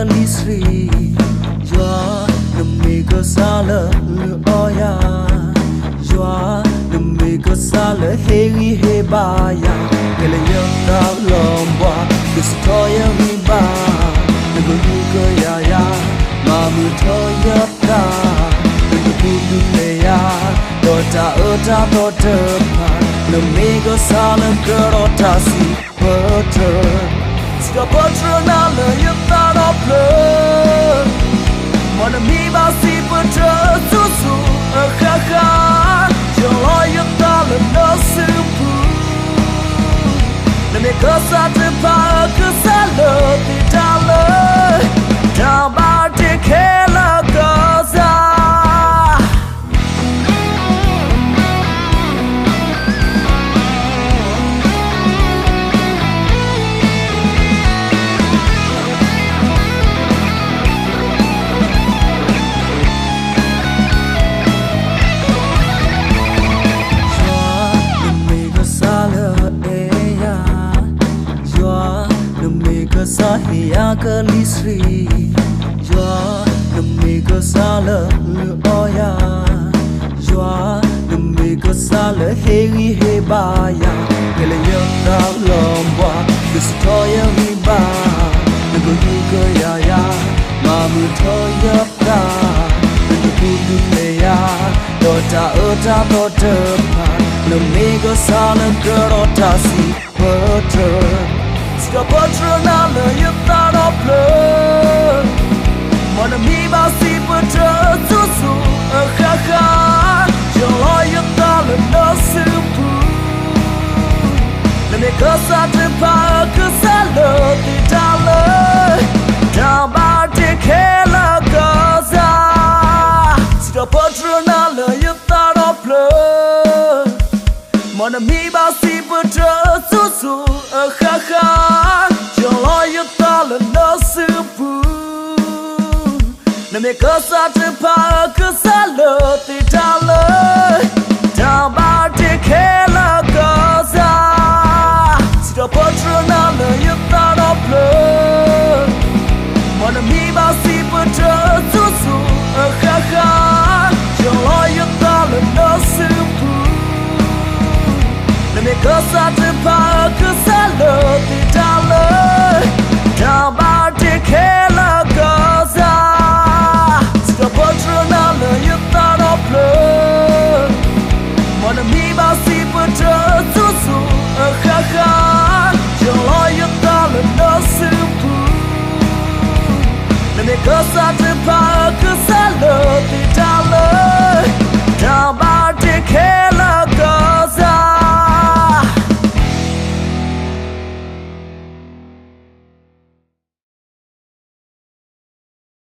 လံာ်စီဆှံ, ယွၤ, နမ့ၢ်ကစၢ်လၢလုၢ်အီၣ်ယၤ, ယွၤ, နမ့ၢ်ကစၢ်လၢဟ့ၣ်ဂံၢ်ဟ့ၣ်ဘါယၤ, ကဲလၢယသးလီၤဘှါ, ကစံးထီၣ်ယဂံၢ်ဘါ, နကဟုကယာ်ယၤ, မၤမုာ်ထီၣ်ယသး, နကပူၤဒုးဖျဲးယၤ, ဒီးတၢ်အၢတၢ်သီတဖၣ်, နမ့ၢ်ကစၢ်လၢကြၢးဒီးတၢ်စံးပတြၢၤ, စံးထီၣ်ပတြၢၤနၤလၢယသးဒီဖျၢၣ်, မ်နမံၤဘၣ်စံးပတြၢၤဆူဆူအဃၣ်ဃၣ်, ယီၢ်လီၤယသးလၢနစုပူၤ, နမ့ၢ်ကစၢ်တဖၣ်အကစၢ်လၢသ့တၢ်လၢ တၢ်ဘၣ်တ့ခဲလၢာ်ကစၢ်. ယွၤ, နမ့ၢ်ကစၢ်လၢအဲၣ်ယၤ, ယွၤ, နမ့ၢ်ကစၢ်ဟ့ၣ်ယၤကလံၤဆှံ, ယွၤ, နမ့ၢ်ကစၢ်လၢလုၢ်အီၣ်ယၤ, ယွၤ, နမ့ၢ်ကစၢ်လၢဟ့ၣ်ဂံၢ်ဟ့ၣ်ဘါယၤ, ကဲလၢယသးလီၤဘှါ, ကစံးထီၣ်ယဂံၢ်ဘါ, နကဟုကယာ်ယၤ, မၤမုာ်ထီၣ်ယသး, နကပူၤဒုးဖျဲးယၤ, ဒီးတၢ်အၢတၢ်သီတဖၣ်, နမ့ၢ်ကစၢ်လၢကြၢးဒီးတၢ်စံးပတြၢၤ, စံးထီၣ်ပတြၢၤနၤလၢယသးဒီဖျၢၣ်, မ်နမံၤဘၣ်စံးပတြၢၤဆူဆူအဃၣ်ဃၣ်, ယီၢ်လီၤယသးလၢနစုပူၤ, နမ့ၢ်ကစၢ်တဖၣ်အကစၢ်လၢသ့တၢ်လၢ တၢ်ဘၣ်တ့ခဲလၢာ်ကစၢ်, စံးထီၣ်ပတြၢၤနၤလၢယသးဒီဖျၢၣ်, မ်နမံၤဘၣ်စံးပတြၢၤဆူဆူအဃၣ်ဃၣ်, ယီၢ်လီၤယသးလၢနစုပူၤ, နမ့ၢ်ကစၢ်တဖၣ်အကစၢ်လၢသ့တၢ်လၢ တၢ်ဘၣ်တ့ခဲလၢာ်ကစၢ်, စံးထီၣ်ပတြၢၤနၤလၢယသးဒီဖျၢၣ်, မ်နမံၤဘၣ်စံးပတြၢၤဆူဆူအဃၣ်ဃၣ်, ယီၢ်လီၤယသးလၢနစုပူၤ, နမ့ၢ်ကစၢ်တဖၣ်အကစၢ်လၢသ့တၢ်